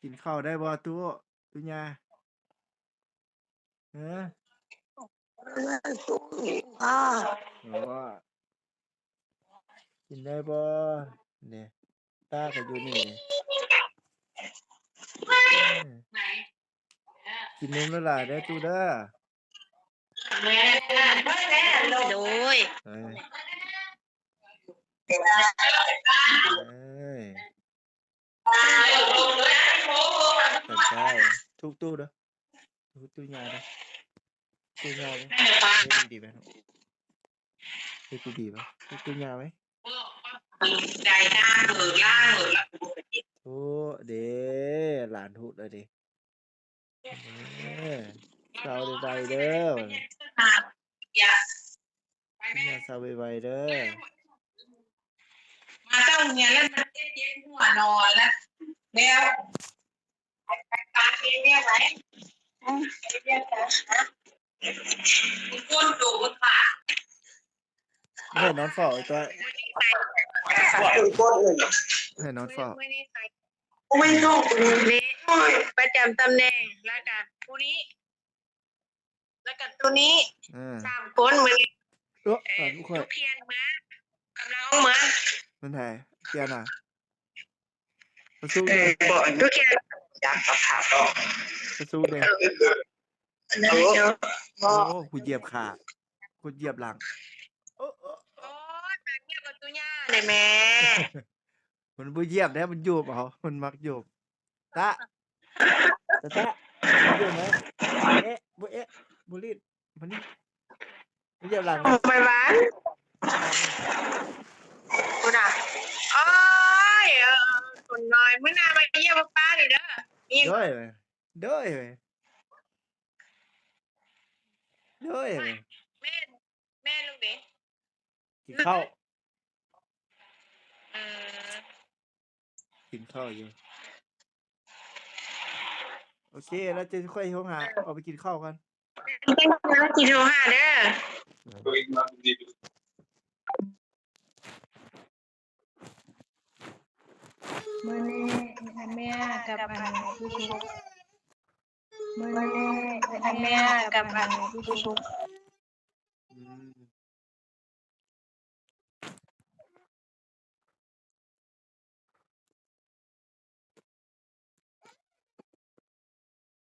ກິນເຂົ້າໄດ້ບໍ່ຕູ້ ຕູ້ຍ່າ? ຮະ? ໂອ້ ກິນໄດ້ບໍ່? ນີ້ ຕາກໍຢູ່ນີ້ ເອີ ກິນນົມຫຼາຍໆເດີຕູ້ເດີ. ໂດຍ ເອີ ເອີ ເອີ ທຸກຕູ້ເດີ ທຸກຕູ້ຍ່າເດີ ຕູ້ຍ່າເດີ. ເຮັດດີໄປ ເຮັດດີໄປ ທຸກຕູ້ຍ່າໄປ. ໂອ້ ເດ້ ຫຼານທຸກແລ້ວເດ້. ເອີ ເຊົາໄວໆເດີ ເຊົາໄວໆເດີ. ມາເຊົ້າໂຮງຮຽນແລ້ວມັນເຈັບຫົວນອນແລ້ວ ແລ້ວໄປປາກເຮັດວຽກໄວ້ ອືມ ເຮັດວຽກໄປ ຄົນໂຕບໍ່ຂາດ. ໃຫ້ນອນເຝົ້າໄອ້ຕົວະ ໃຫ້ນອນເຝົ້າ ເດ້ ປະຈຳຕຳແໜ່ງ ແລ້ວກະຜູ້ນີ້ ແລ້ວກະໂຕນີ້ ເອີ ສາມຄົນມື້ນີ້ ເອີ ເອີ ລູກຂຽນມາ ກຳລັງອອກມາ. ມັນໃຜ ຂຽນນະ? ປະຊຸກເດີ ເອີ ບໍ່ ລູກຂຽນ ຢາກປະທາບອອກ ປະຊຸກເດີ. ໂອ້ ໂອ້ ໂອ້ ຜູ້ຢຽບຂາ ຜູ້ຢຽບຫຼັງ. ໂອ້ ໂອ້ ໂອ້ ຕາຍ ຢຽບບໍ່ຕູ້ຍ່າເດ້ແມ່. ມັນບໍ່ຢຽບເດ້ ມັນໂຍບເອົາ ມັນມັກໂຍບ. ຕາ ຕາ ຕາ ໂຍບໄວ້ ເອະ ບໍ່ເອະ ບໍ່ລີດ ມານີ້ ຢຽບຫຼັງ ໄປຫວານ ພຸ້ນນະ. ໂອ້ຍ ເອີ ຄົນນ້ອຍ ມື້ໜ້າມາຢຽບປ້ານີ້ເດີ. ໂດຍ ໂດຍ ໂດຍ ແມ່ນ ແມ່ນລູກເດ້ ກິນເຂົ້າ ເອີ ກິນເຂົ້າຢູ່. ໂອເຄ ແລ້ວຈະຄ່ອຍໂທຫາ ເອີ ອອກໄປກິນເຂົ້າກ່ອນ ຊິໂທຫາເດີ. ມື້ນີ້ແມ່ກັບອັນຜູ້ຊົກ ມື້ນີ້ແມ່ກັບອັນຜູ້ຊົກ ອືມ